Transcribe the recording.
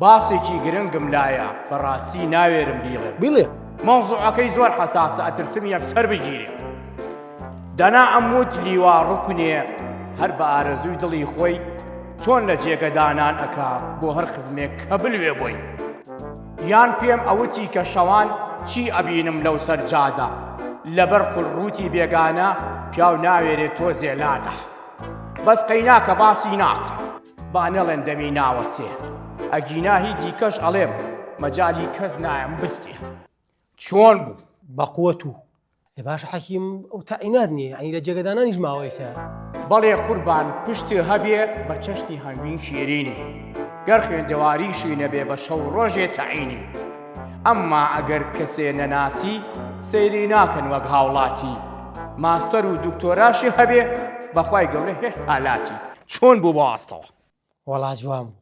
باسێکی گرنگم لایە بەڕاستی ناوێرم بیڵێم. بیڵێ. مەوزوعەکەی زۆر حەساسە ئەترسم یەکسەر بگیرێ. دەنا ئەم وت لیوا ڕوکنێ هەر بە ئارەزووی دڵی خۆی چۆن لە جێگە دانان ئەکا بۆ هەر خزمێک کە بلوێ بۆی. یان پێم ئەوتی کە شەوان چی ئەبینم لەو سەر جادە لەبەر قولڕووتی بێگانە پیاو ناوێرێ تۆزێ لادا. بەس قەیناکە باسی ناکەم. با نەڵێن دەمی ناوەسێ ئەگینا هی دیکەش ئەڵێم مەجالی کەس نایەم بستێ چۆن بوو؟ بە قوت و ئێ باشە حەکیم ئەو تەعینات نییە یعنی لە جێگەدانانیش ماوە ئێستا بەڵێ قوربان پشت هەبێ بە چەشنی هەنگوین شیرینی گەر خوێندەواریشی نەبێ بە شەو ڕۆژێ تەعینی ئەمما ئەگەر کەسێ نەناسی سەیری ناکەن وەک هاوڵاتی ماستەر و دکتۆراشی هەبێ بەخوای گەورە هێشتا لاتی. چۆن بوو بەواستەوە؟ وەڵا جوان بوو.